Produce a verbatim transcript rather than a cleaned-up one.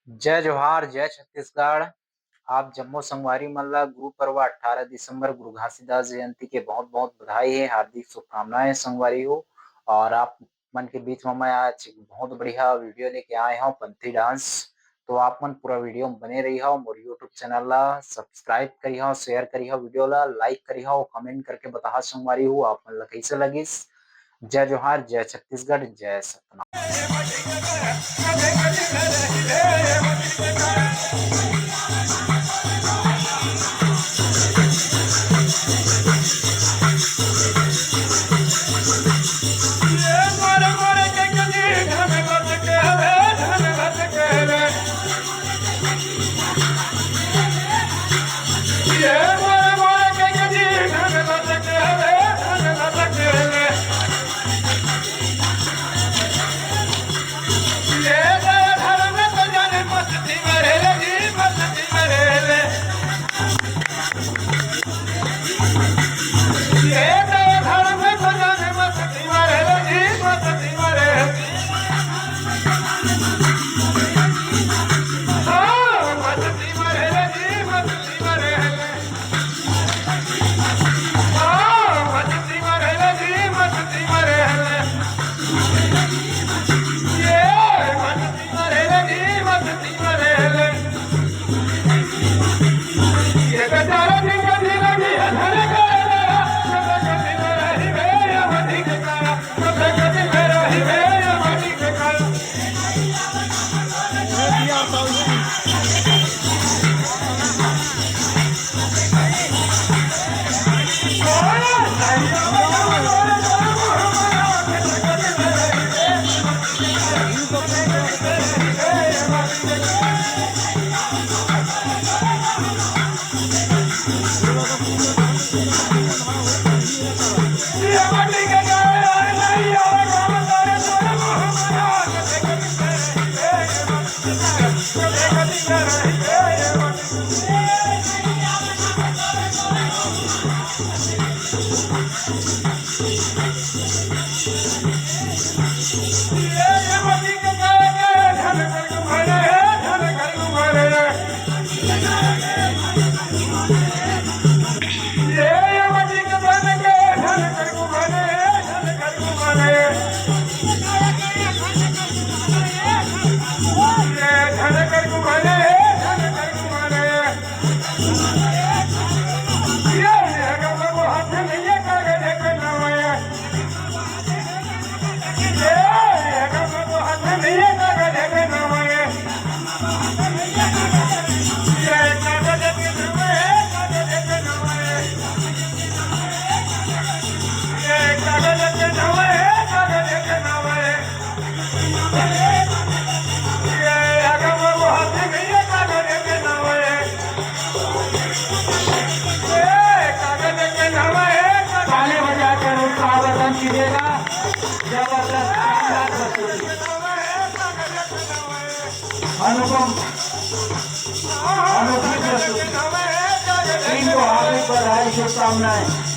जय जोहार, जय छत्तीसगढ़। आप जम्मो संगवारी मन ला गुरु पर्व अट्ठारह दिसंबर गुरु घासीदास जयंती के बहुत-बहुत बधाई हे, हार्दिक शुभकामनाएं संगवारी हो। और आप मन के बीच में मैं आज एक बहुत बढ़िया video लेके आए हूँ, पंथी dance। तो आप मन पूरा video में बने रही हो, मोर YouTube channel ला subscribe करी हो, share करी हो, video ला like करी हो, comment करके बताहा संगवारी हो आप मन ला कैसे लगिस। जय जोहार, जय छत्तीसगढ़, जय सतना। ताली बजाकर उत्साह वर्धन कीजिएगा। जबरदस्त, शानदार प्रस्तुति। अनुपम, अनुपम प्रस्तुति। टीम को हार्दिक बधाई, शुभकामनाएं।